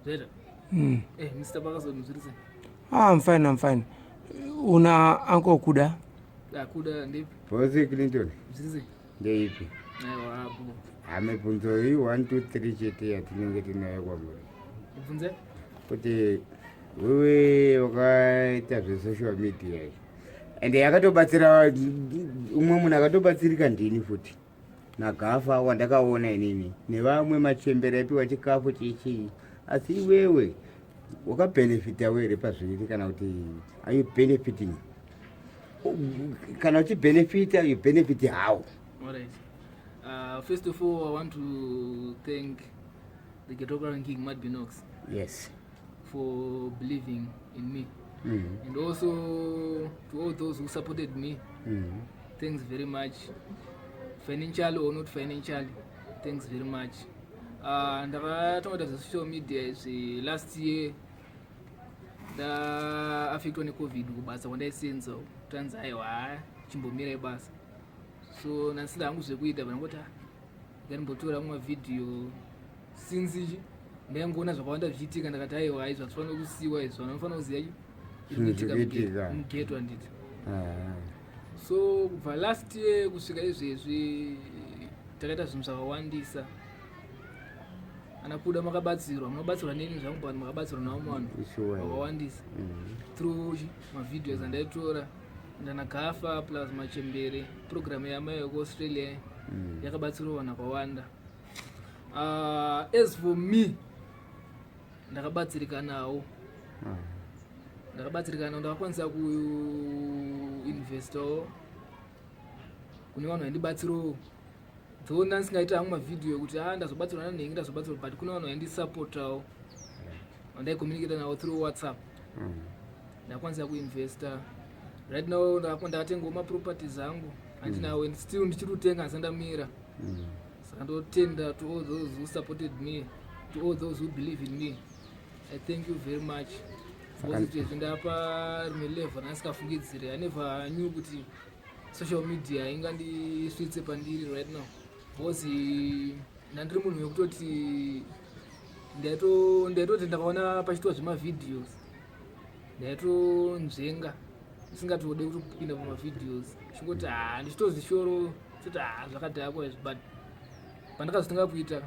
Zvaita. Eh, Mr. Pakazoni, zviri sei? Ah, I'm fine, I'm fine. Una uncle Kuda? Ah, Kuda ndepi? Bosi Clinton. Zviri sei? Ndeipi? Aiwa, apo. Mibvunzo iyi 1 2 3 chete yatinenge tinayo kwamuri. Bvunze? Kuti wewe wakaita zvesocial media izvi. Ende yakatobatsira umwe munhu akatobatsirika ndini futi. Nagafa wandakaona inini nevamwe machembere aipiwa chikafu chichii. Asi iwewe wakabhenefita here pazviri kana kuti are you benefiting? Kana uchibhenefita, you benefit how? All right. First of all, I want to thank the Ghetto Crown King, Matt Binox, for believing in me. And also to all those who supported me, thanks very much. Financially or not financially, thanks very much. Ndakatanga zve-social media izvi last year, ndaaffectwa neCovid kubasa kwandaisenza, tanzi aiwa, chimbomirai basa. So ndasina hangu zvekuita, vandangoti ngandimbotora mumavhidhiyo, since ndaingoona zvakawanda zvichiitika. Ndakati aiwa, izvi hazvifaniri kusiyiwa izvi, vanhu vanofanira kuziva zvinhu zviri zvikuitika. Mughetto, handiti? Ah. So kubva last year kusvika izvezvi takaita zvinhu zvakawandisa. Ana Kuda, makabatsirwa, munobatsirwa neni zvangu, but makabatsirwa navamwe vanhu vakawandisa through mavideos andaitora. Ndanagafa plus machembere, program yamai yekuAustralia yakabatsirawo vanhu vakawanda. As for me, ndakabatsirika nawo. Ndakabatsirika nawo, ndakakwanisa kuinvestawo kune vanhu vaindibatsirawo, though ndandisingaiti hangu mavhidhiyo ekuti a ndazobatsirwa nanhengi, ndazobatsirwa, but kune vanhu vaindisapotawo vandaicommunicata navo through WhatsApp. Ndakwanisa kuinvesta. Right now ndakatengawo maproperties angu andinawo, and still ndichiri kutenga, handisati ndamira. Saka ndotenda to all those who supported me, to all those who believe in me, I thank you very much, because izvezvi ndapa rimwe level randisikafungidziri. I never knew kuti social media ingandisvitse pandiri right now, because ndandiri munhu wekutoti ndaitoti ndakaona pachiitwa zvemavideos ndaitonzvenga, ndisingatode kutopinda pamavideos, chingoti ha ndichitozvishoro toti ha zvakadhakwa izvi. But pandakazotanga kuita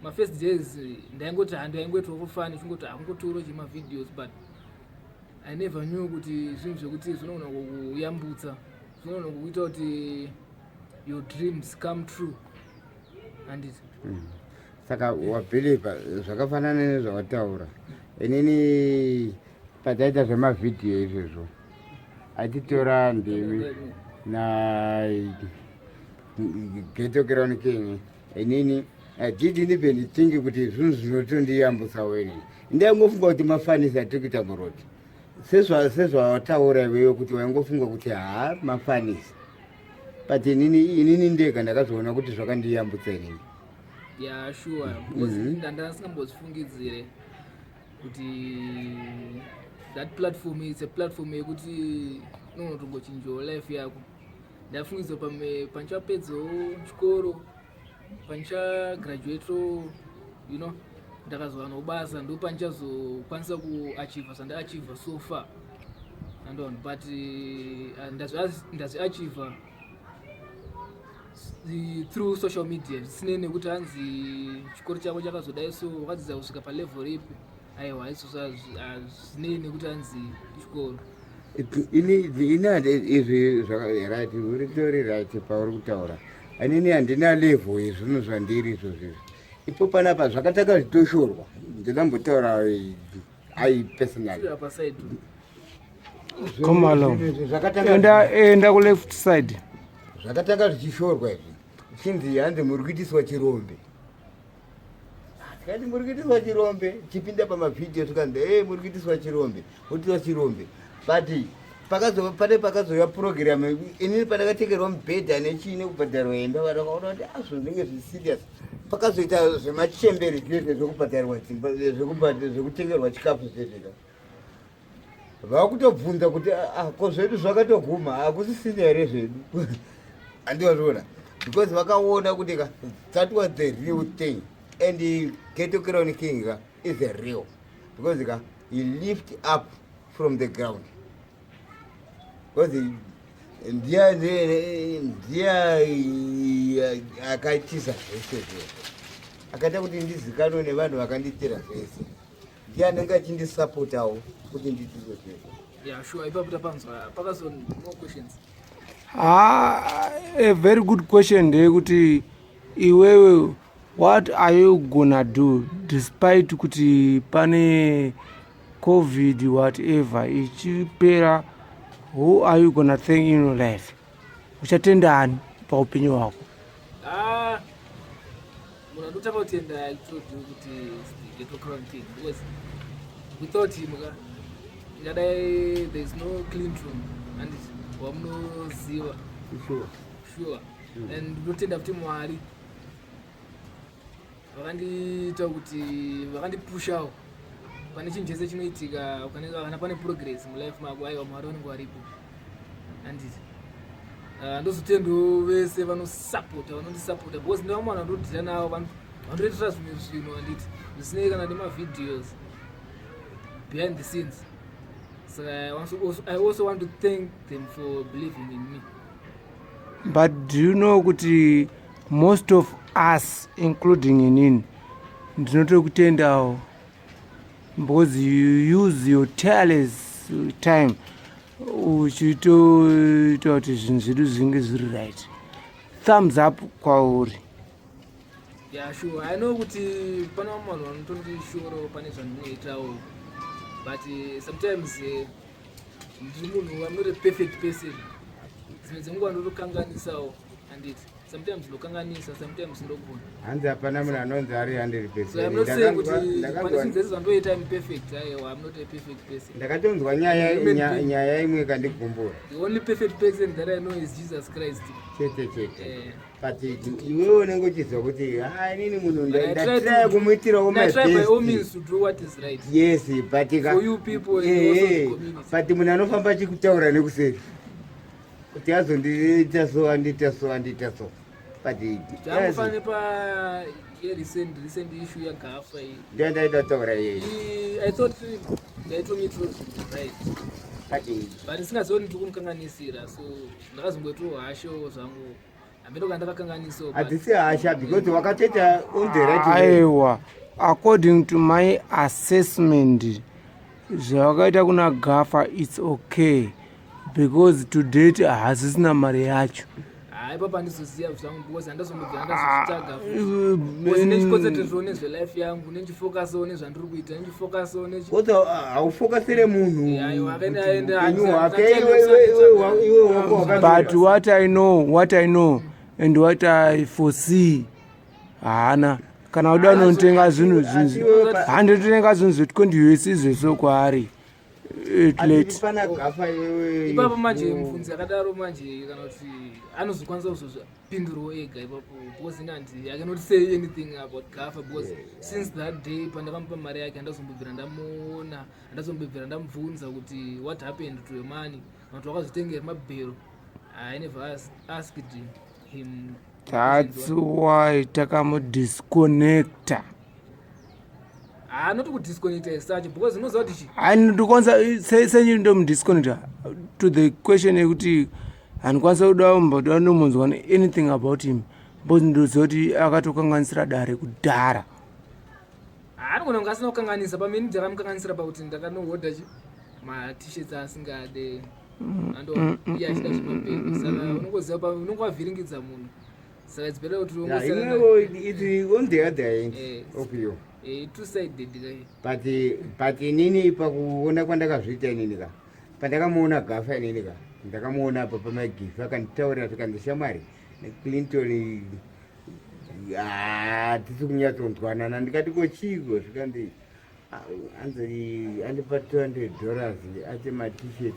mafirst days, ndaingoti ha ndaingoitawo for fun, chingoti hakungotora chemavideos, but I never knew kuti zvinhu zvekuti zvinogona kukuyambutsa, zvinogona kukuita kuti your dreams come true, handiti? Saka wabhilivha zvakafanana nezvawataura. Inini pataita zvemavhidhiyo izvezvo, aititora ndimi na Ghetto Crown King. Inini I didn't even think kuti zvinhu zvinotondiyambutsawo. Inini ndaingofunga kuti mafanisi atiri kuita muroad, sezvawataura iwewe kuti waingofunga kuti haa, mafanisi, but inini ndega ndakazoona kuti zvakandiyambutsa inini. Yeah, sure, because ndandasingambozvifungidzire kuti that platform is a platform yekuti inonotongochinjawo life yako. Ndafungidzwa pamwe pandichapedzawo chikoro, pandichagraduatewo, ndakazowanawo basa, ndo pandichazokwanisa kuachievha zvandaachievha so far, andon, but ndazviachievha through social media, zvisinei nekuti hanzi chikoro chako chakazodai, so wakadzidza kusvika palevel ipi. Aiwa, izvozvo hazvinei nekuti hanzi chikoro. Ini izvi right, uritori right pauri kutaura. Inini handina level yezvinhu zvandiri izvozvo izvi. Ipo panapa zvakatanga zvitoshorwa, ndinambotaura I personally. Apa side. Come along. Zvakatanga Enda, enda kuleft side. Zvakatanga zvichishorwa izvi, chinzi hanzi muri kuitiswa chirombe. Tikati muri kuitiswa chirombe, chipinda pamavhidhiyo, tikanzi e muri kuitiswa chirombe, muri kuitiswa chirombe. But pane pakazouya purogiramu, inini pandakatengerwa mubhedha nechii nekubhadharwa imba, vanhu vakaona kuti azvo zvinenge zviserious. Pakazoita zvemachemberi zvezve zvekubhadharwa dzimba, zvekutengerwa chikafu zvezveka, vakutobvunza kuti "Ah, ah, ko zvedu zvakatoguma, hakusisina here zvedu?" Handiwazviona, because vakaona kuti ka that was the real thing. And Ghetto Crown King ka. Is a real because ka he lift up from the ground because ndiye ndiye akaitisa zvese zvese, akaita kuti ndizikanwe nevanhu vakandiitira zvese. Ndiye anenge achindisapotawo kuti ndiitise zvese. Yeah, sure, ipapo tapanzwa. Pakazo no questions. Ah, a very good question ndeyekuti iwewe, what are you gonna do despite kuti pane COVID, whatever ichipera? Who are you gonna thank in your life? Uchatendani paupenyu hwako? Ah, munhu andotanga kutenda, I told you kuti it's the Ghetto Crown King, because without him ka ingadai there is no Clinton and wamunoziva. Sure. And ndinotenda futi Mwari vakandiita kuti vakandipushawo pane chinhu chese chinoitika. Kana pane progress mulife mako, aiwa, Mwari vanenge varipo, handiti? Ndozotendawo vese vanosapota, vanondisapota, because ndevamwe vanhu vandodhira navo, vanotoitira zvimwe zvinhu, handiti, zvisinei kana nemavideos, behind the scenes. Saka I also want to thank them for believing in me. But do you know kuti most of us, including inini, ndinotokutendawo because you use your tireless time uchitoita kuti zvinhu zvedu zvinge zviri right. Thumbs up kwauri. Yeah, sure, I know kuti pane vamwe vanhu vanotondishoro pane zvandinoitawo, but sometimes ndiri munhu, I'm not a perfect person. Dzimwe dzenguva ndotokanganisawo, handiti? Sometimes ndokanganisa, sometimes ndogona. Hanzi hapana munhu anonzi ari 100. So I'm not saying kuti pane zvinhu dzese zvandoita I'm perfect. Aiwa, I'm not a perfect person. Ndakatonzwa nyaya Human being. Nyaya imwe ikandigumbura. The only perfect person that I know is Jesus Christ. Chete chete. But iwewe unenge uchiziva kuti ha, inini munhu But I try ndatraya kumuitirawo I my try by all best. means to do what is right Yes, but for you people and also the community. But munhu anofamba achikutaura nekuseri kuti azondiita so, andiita so, andiita so, but Zvangofane pa yerecent issue yaGafa iyi. Ndiyo ndaida kutaura iyeye. I thought ndaitomuitiro zvinhu right, but but ndisingazivi kuti ndiri kumukanganisira, so ndakazongoitawo hashawo zvangu, hameno kana ndakakanganisawo, but Hadzisi hasha because wakatoita on the right way. Aiwa, according to my assessment, zvavakaita kuna Gafa, it's okay because to date hasisina mari yacho. Hai, ipapo handizoziva zvangu because handazombobvira ndazozvitsvaga futi, because ndichiconcentratewo nezvelife yangu, nendichifocusawo nezvandiri kuita, nendichifocusawo Kodwa haufokasire munhu Aiwa, kuti upenyu hwake iwe wako But what I know and what I foresee, haana kana uda unotenga zvinhu, zvinhu handototenga zvinhu zve20 US izvezvo kwaari at late. Pana Gafa iwewe. Ipapo manje mubvunzi akadaro manje, kana kuti anozokwanisa kuzozvipindurawo ega ipapo, because ini handi, I cannot say anything about Gafa because since that day pandakamupa mari yake, handazombobvira ndamuona, handazombobvira ndamubvunza kuti what happened to your money, kana kuti wakazvitengera mabhero. I never asked him. That's why takamudisconnecta. Haanoti kudisconnecta as such because unoziva kuti chi Ndikwanisa senyi ndomudisconnecta to the question yekuti handikwanisa kuda kumboda ndomunzwa anything about him because ndoziva kuti akatokanganisira dare kudhara. Haanogona kunge asina kukanganisa pamene ndakamukanganisira pakuti ndakanohodha chi maT-shirts asingade, ando iye achida zvemabhero, saka unongoziva unonge wavhiringidza munhu, saka it's better kuti ungosiyana. Imwewo it's on the other end of you. Two sided kai. But inini pakuona kwandakazviita inini ka, pandakamuona Gafa inini ka, ndakamuona apa pamagifi, akanditaurira zvikanzi, "Shamwari, Clinton hatisi kunyatsonzwanana." Ndikati, "Ko chiiko?" Zvikanzi, "Ah, anzi andipa $200 ati maT-shirt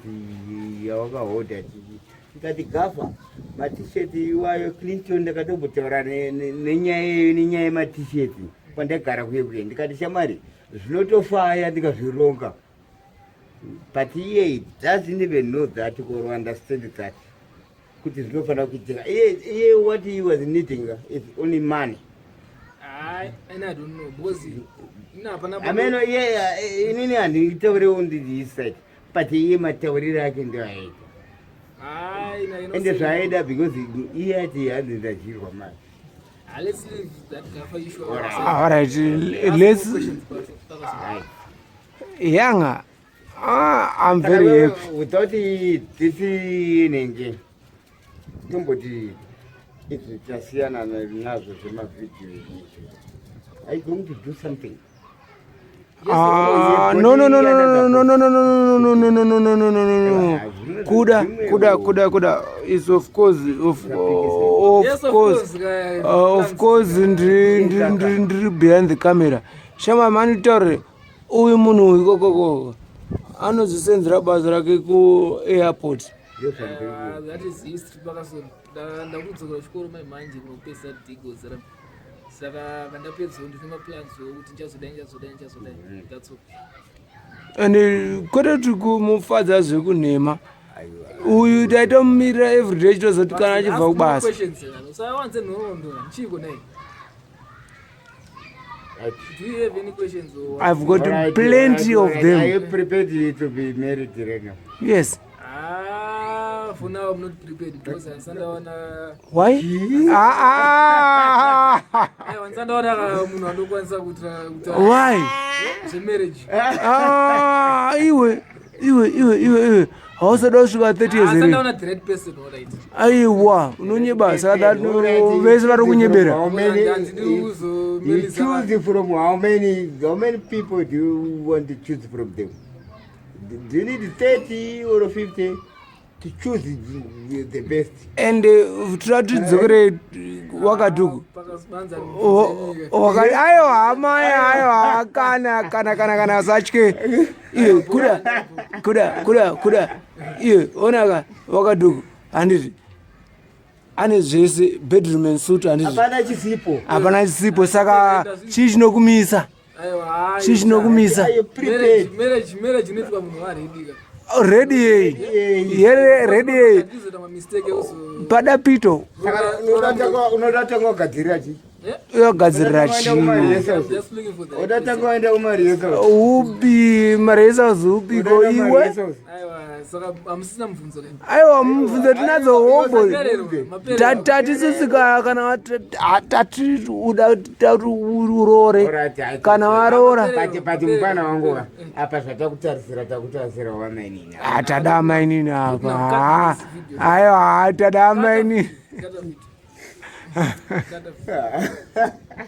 yawakahodha chichi." Ndikati, "Gafa, maT-shirt iwayo Clinton ndakatombotaura nenyaya iyoyo, nenyaya yemaT-shirt kwandagara kuye kuye." Ndikati, "Shamwari, zvinotofaya ndikazvironga." But iye doesn't even know that or understand that kuti zvinofanira kuitika. Iye what he was needing is only money. I don't know because ina hapana Ameno iye inini handitaurewo ndidiside, but iye matauriro ake ndo aita. Ai, na ino Ende zvaaida, because iye ati hanzi ndadyirwa mari. Ah, let's leave that Gafa issue. Alright. Alright, Ask let's more questions, Pakaso. Yanga, ah, I'm very happy. Without this nenge tomboti izvi tasiyana nazvo zvemavhidhiyo izvi, are you going to do something? Yes, of course. Ah, no, no, no, no, no, no, no, no, no, no, no, no, no, no, no, no, no. Kuda, kuda, kuda, kuda is of course, of Yes, of course. course, guys. Of course, ndiri behind the camera. Shama manitaure, uyu munhu uyu kokoko anozvisenzera basa rake kuairport. Ah, that is history, Pakaso. Ndakudzokera chikoro mai manje kunopedzisa dhigos ra, saka kandapedzawo ndine maplans okuti ndichazodai, ndichazodai, ndichazodai. That's all. And kwete kuti kumufadza zvekunhema. Uyu taitomumirira everyday, chitozoti kana achibva kubasa. Usawanze nhoroondo, chiko nai? Do you have any questions or what? I've got plenty of Are you them. prepared to be married right now? Yes. Ah, for now I'm not prepared because handisandawana. Why? Ah, ah. Aiwa, handisandawana munhu andokwanisa kuita Why? zvemarriage. Ah, iwe, iwe, iwe, iwe, iwe, hausada kusvika 30 years here? Handisandawana the right person, alright? Aiwa, unonyeba. Saka vese vari kunyebera. How many, Handidi you kuzomelisa. choose from how many people do you want to choose from them? Do you need 30 or 50 to choose the best? And toda tidzokere wakatuku. Pakabanza. Aiwa, hamai, aiwa, kana kana kana kana asatye iwe. Kuda, kuda, kuda, kuda, iwe onaka wakaduku, handiti ane zvese, bedroom and suite, handiti? Hapana chisipo. Hapana chisipo. Saka chii chinokumisa? Aiwa. Chii chinokumisa? Are you prepared? Marriage inoitwa munhu aready ka. Ready yei? Yere ready yei? Handizoita mamistake ekuzo Pada pito. Saka unoda tanga kugadzirira chii? Uyogadzirira chii? I'm just looking for the right person. Udatanga waenda kumarehearsals. Upi marehearsals? Upiko iwe? Aiwa, saka hamusisina mubvunzo ka? Aiwa, mubvunzo tinadzo hombo. Maperero, maperero. Tatisisi kana tati uda tati urore, kana waroora. But mufana wangu wa, apa zvatakutarisira, takutarisira wamainini. Tada mainini apa. Aiwa, tada mainini. Cut off it. Cut off it.